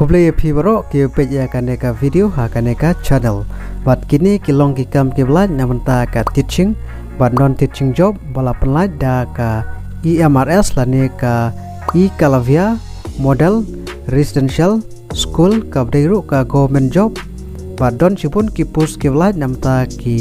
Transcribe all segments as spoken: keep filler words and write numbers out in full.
Khublei ïa phi baroh ki peit ïa kane ka video ha kane ka channel. Bad kine ki long ki kam ki ba lait na bynta ka teaching bad non teaching job ba la pynlait da ka E M R S lane ka Ekalavya Model Residential School kaba dei ruh ka government job. Bad don shibun ki post ki ba lait na bynta ki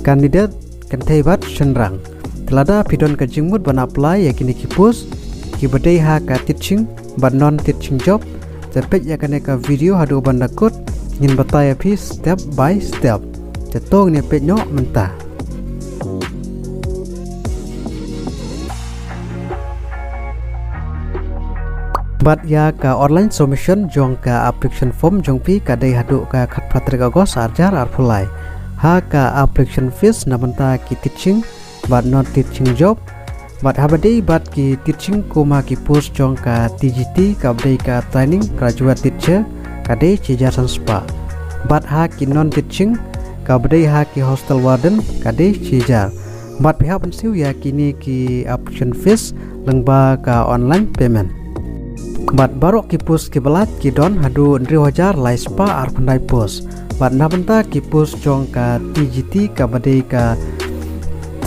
candidate kynthei bad shynrang. Te lada phi don ka jingmut ban apply ïa kine ki post ki ba dei ha ka teaching bad non teaching job, te peit ïa kane ka video haduh ban da kut, ngin batai ïa phi step by step. Te to ngin ïa peit noh mynta. Bad ïa ka online submission jong ka application form jong phi ka dei haduh ka khatphra tarik August arhajar arphew lai. Ha ka application fees na bynta ki teaching bad non teaching job. Bad haba dei bad ki teaching kum ha ki post jong ka T G T kaba dei ka training graduate teacher ka dei shi hajar san spah. Bad ha ki non teaching kaba dei ha ki hostel warden ka dei shi hajar. Bad phi hap ban siew ïa kine ki application fees lyngba ka online payment. Bad baroh ki post ki ba lait ki don haduh hynriew hajar lai spah arphew khyndai post. Bad na bynta ki post jong ka T G T kaba dei ka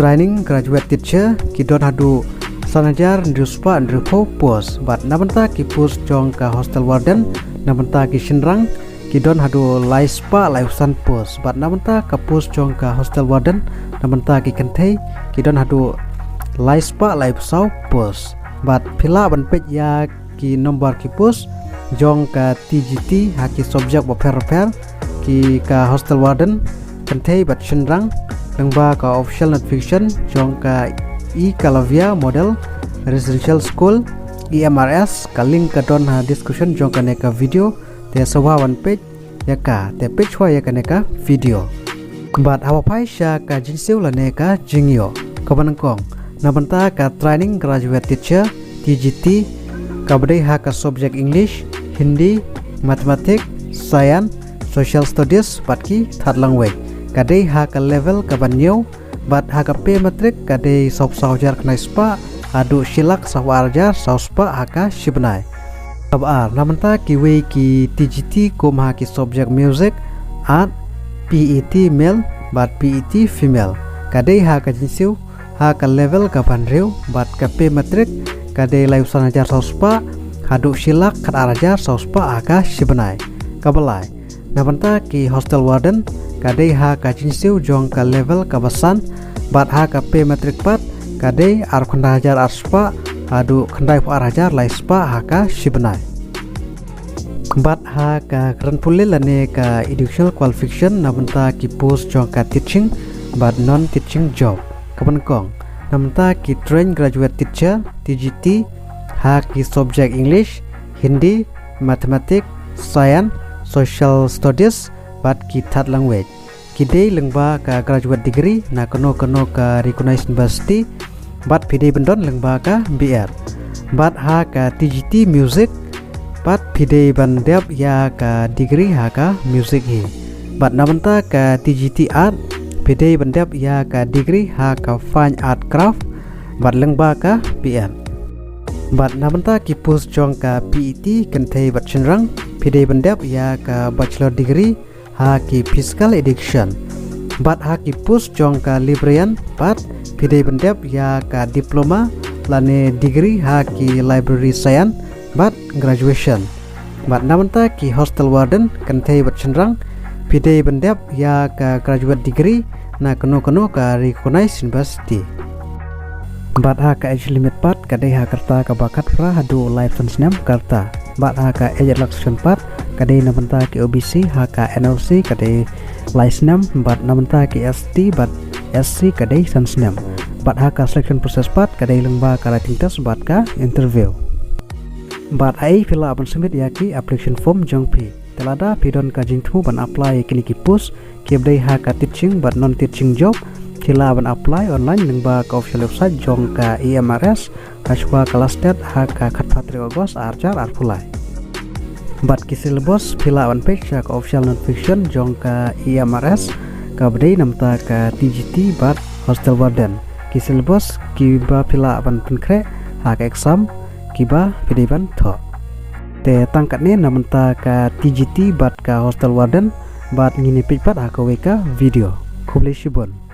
training graduate teacher ki don haduh san hajar hynriew spah hynriewphew post. Bad na bynta ki post jong ka hostel warden na bynta ki shynrang ki don haduh lai spah laiphew san post. Bad na bynta ka post jong ka hostel warden na bynta ki kynthei ki don haduh lai spah laiphew saw post. Bad phi lah ban peit ïa ki nombar ki post jong ka T G T ha ki subject bapher bapher, ki ka hostel warden kynthei bad shynrang, lyngba ka official notification jong ka Ekalavya Model Residential School, E M R S, ka link ka don ha description jong kane ka video. Te sngewbha ban peit ïa ka, te peit shuwa ïa kane ka video. Bad haba phai sha ka jingsiew lane ka jingïoh kaba nyngkong na bynta ka training graduate teacher, T G T, kaba dei ha ka subject English, Hindi, Mathematics, Science, Social Studies bad ki third language, ka dei ha ka level kaba hynñiew. Bad ha ka pay matric ka dei sawphew saw hajar khyndai spah haduh shi lak sawphew ar hajar saw spah ha ka shi bnai. Kaba ar, na bynta kiwei ki T G T kum ha ki subject music, art, P E T male bad P E T female, ka dei ha ka jingsiew ha ka level kaba hynriew. Bad ka pay matric ka dei laiphew san hajar saw spah haduh shi lak khat ar hajar saw spah ha ka shi bnai. Kaba lai, na bynta ki hostel warden ka dei ha ka jingsiew jong ka level kaba san. Bad ha ka pay matric pat ka dei arphew khyndai hajar ar spah haduh khyndaiphew ar hajar lai spah ha ka shi bnai. Bad ha ka kren pule lane ka educational qualification na bynta ki post jong ka teaching bad non teaching job, kaba nyngkong na bynta ki trained graduate teacher, T G T, ha ki subject English, Hindi, Mathematics, Science, Social Studies bad ki third language, ki dei lyngba ka graduate degree na kano kano ka recognized university. Bad phi dei ban don lyngba ka B Ed. Bad ha ka T G T music pat phi dei ban dep ïa ka degree ha ka music hi. Bad na bynta ka T G T art phi dei ban dep ïa ka degree ha ka fine art craft bad lyngba ka B Ed. Bad na bynta ki post jong ka P E T kynthei bad shynrang phi dei ban dep ïa ka bachelor degree ha ki physical education. Bad ha ki post jong ka librarian pat phi dei ban dep ïa ka diploma lane degree ha ki library science bad graduation. Bad na bynta ki hostel warden kynthei bad shynrang phi dei ban dep ïa ka graduate degree na kano kano ka recognized university. Bad ha ka age limit pat ka dei ha ka rta kaba khatphra haduh laiphew san snem ka rta. Bad ha ka age relaxation pat ka dei na bynta ki O B C ha ka N R C ka dei lai snem, bad na bynta ki S T bad S C ka dei san snem. Bad ha ka selection process pat ka dei lyngba ka written test bad ka interview. Bad ha ei phi lah ban submit ïa ki application form jong phi. Te lada phi don ka jingthmu ban apply ïa kine ki post kiba dei ha ka teaching bad non teaching job, phi lah ban apply online lyngba ka official website jong ka E M R S hashwa ka last date ha ka khatphra tarik August arhajar arphew lai. Bad ki syllabus phi lah ban peit sha ka official notification jong ka E M R S kaba dei na bynta ka T G T bad hostel warden. Ki syllabus kiba phi lah ban pynkhreh ha ka exam kiba phi dei ban thoh. Te tang katne na bynta ka T G T bad ka hostel warden, bad ngin ïa peit pat ha kawei ka video. Khublei shibun.